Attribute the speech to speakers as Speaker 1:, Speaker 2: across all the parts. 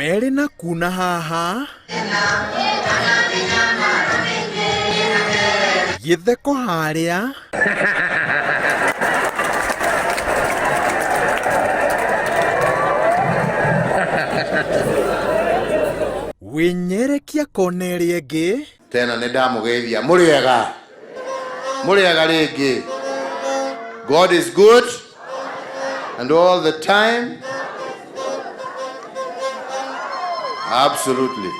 Speaker 1: Merĩ na kuna haha gĩtheko harĩa wĩnyerekia kona ĩrĩa ĩngĩ.
Speaker 2: Tena nĩ ndamũgeithia mũrĩ ega, mũrĩ ega rĩngĩ. God is good and all the time. Absolutely.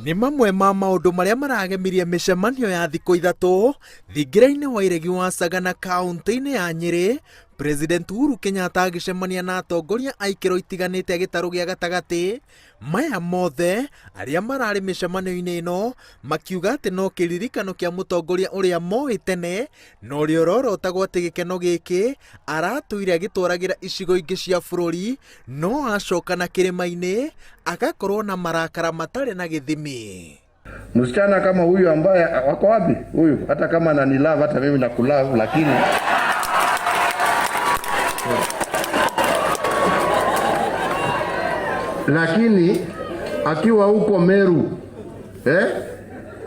Speaker 1: Nĩ mamwe ma maũndũ marĩa maragemirie mĩcemanio ya thikũ 3 thingira-inĩ wa iregi wa Sagana kaũntĩ-inĩ ya Nyĩrĩ, President Uhuru Kenyatta agĩcemania na atongoria a ikĩro itiganĩte a gĩtarũ gĩa gatagatĩ. Maya mothe arĩa mararĩ mĩcemanio-inĩ ĩno makiuga atĩ no kĩririkano kĩa mũtongoria ũrĩa moĩ tene na ũrĩa ũrorotagwo atĩ gĩkeno gĩkĩ aratũire agĩtwaragĩra icigo ingĩ cia bũrũri no acoka na kĩrĩma-inĩ agakorwo na marakara matarĩ na gĩthimi.
Speaker 2: Msichana kama huyu ambaye wako wapi huyu, hata kama ananilove, hata mimi nakulove, lakini akiwa huko Meru,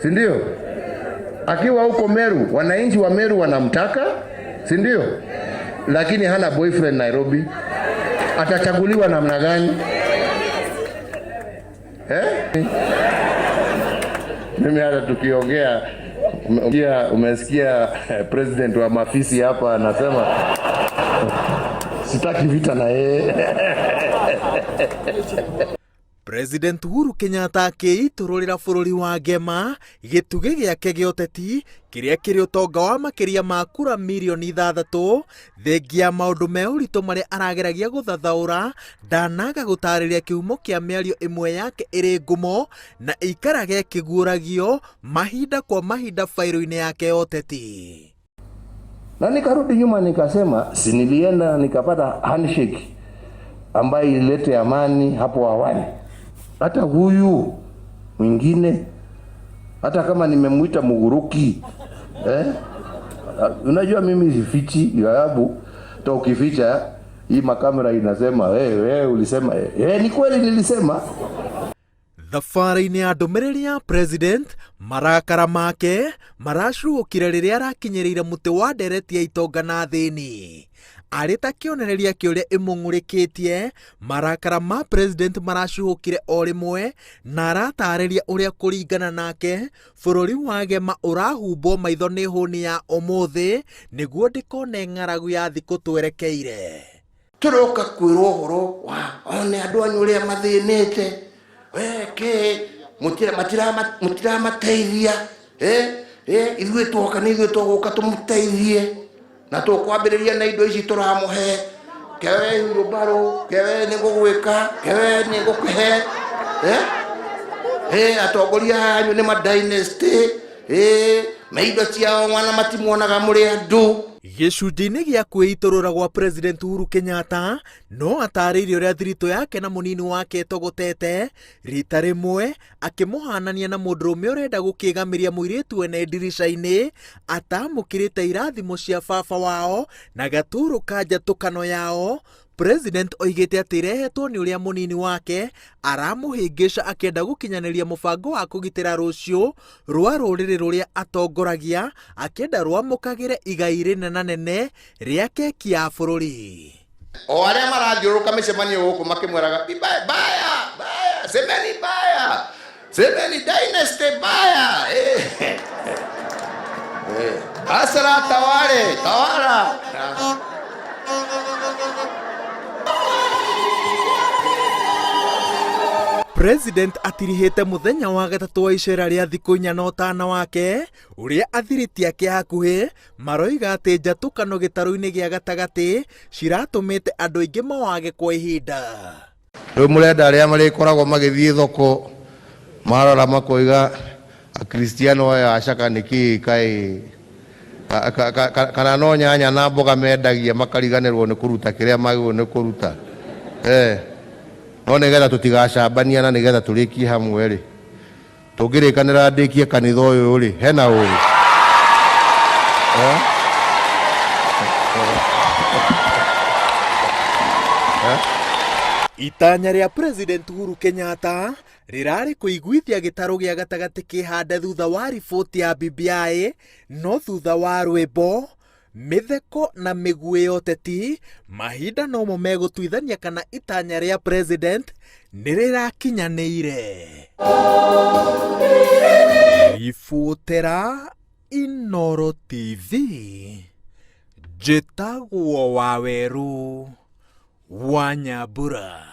Speaker 2: si ndio? Akiwa huko Meru, wananchi wa Meru wanamtaka, si ndio? Lakini hana boyfriend Nairobi. Atachaguliwa namna gani? Mimi hata tukiongea, umesikia president wa mafisi hapa anasema sitaki vita na yeye.
Speaker 1: President Uhuru Kenyatta akĩitũrũrĩra bũrũri wa Ngema gĩtugĩ gĩake gĩa ũteti kĩrĩa kĩrĩ ũtonga wa makĩria ma kura mirioni 6, thengia ya maũndũ me ũritũ marĩa arageragia gũthathaũra, ndanaga gũtarĩria kĩhumo kĩa mĩario ĩmwe yake ĩrĩ ngumo na ĩikarage ĩkĩguũragio mahinda kwa mahinda fairo-inĩ yake ya ũteti.
Speaker 2: Na nikarudi nyuma nikasema, si nilienda nikapata handshake ambayo ililete amani hapo awali. Hata huyu mwingine, hata kama nimemuita Muguruki, Unajua mimi sifichi, sababu hata ukificha hii makamera inasema wewe ulisema, ni kweli nilisema.
Speaker 1: Thabarĩ-inĩ ya ndũmĩrĩri ya president, marakara make maracuhũkire rĩrĩa arakinyĩrĩire mũtĩ wa ndereti ya itonga na thĩni. Arĩ ta kĩonereria kĩa ũrĩa ĩmũng'ũrĩkĩtie, marakara ma president maracuhũkire o rĩmwe na aratarĩria ũrĩa kũringana nake bũrũri wa Gema ũrahumbwo maitho nĩ hũni ya ũmũthĩ nĩguo ndĩkone ng'aragu ya thikũ twerekeire.
Speaker 2: Tũroka kwĩrwo ũhoro wa one andũ anyu ũrĩa mathĩnĩte, we kĩ mũtiramateithia, ithuĩ twoka nĩ ithuĩ tũgũka tũmũteithie na tũkwambĩrĩria na indo ici tũramũhe, kewe wheelbarrow, kewe nĩ ngũgwĩka, kewe nĩ ngũkũhe, atongoria anyu nĩ ma dynasty, me indo ciao mwana matimuonaga mũrĩ andũ.
Speaker 1: Gĩcunjĩ-inĩ gĩa kwĩitũrũra gwa President Uhuru Kenyatta no atarĩirie ũrĩa thiritũ yake na mũnini wake ĩtogotete rita rĩmwe akĩmũhanania na mũndũrũme ũrenda gũkĩgamĩria mũirĩtu wene ndirica-inĩ atamũkĩrĩte irathimo cia baba wao na gaturu ka njatũkano yao. President oigĩte atĩ irehetwo nĩ ũrĩa mũnini wake aramũhĩngĩca akĩenda gũkinyanĩria mũbango wa kũgitĩra rũciũ rwa rũrĩrĩ rũrĩa atongoragia akĩenda rwamũkagĩre igai rĩnenanene rĩa keki ya bũrũri.
Speaker 2: O arĩa marathiũrũrũka mĩcemanio gũkũ makĩmwĩraga, baya, baya, semeni baya, semeni dynasty baya. Asra tawale, tawala.
Speaker 1: President atirihĩte mũthenya wa gatatũ wa icera rĩa thikũ 4 na ũtana wake ũrĩa athiriti ake hakuhĩ maroiga atĩ njatũkano gĩtarũ-inĩ gĩa gatagatĩ ciratũmĩte andũ aingĩ mawage kwa ihinda.
Speaker 2: Rĩu mũrenda arĩa marĩkoragwo magĩthiĩ thoko marora makoiga Akristiano aya acaka nĩ kĩĩ kaĩ kana no nyanya na mboga mendagia makariganĩrwo nĩ kũruta kĩrĩa magĩrĩirwo nĩ kũruta. No nĩgetha tũtigacambania na nĩgetha tũrĩkie hamwe rĩ, tũngĩrĩkanĩra ndĩkie kanitha ũyũ rĩ, hena ũru?
Speaker 1: Itanya rĩa President Uhuru Kenyatta rĩrarĩ kũiguithia gĩtarũ gĩa gatagatĩ kĩhande thutha wa riboti ya BBI, no thutha wa rwĩmbo, mĩtheko na mĩguĩ ya ũteti, mahinda nomo megũtuithania kana itanya rĩa President nĩ rĩrakinyanĩire. Ribotera Inooro TV, njĩtagwo Wawerũ wa Nyambura.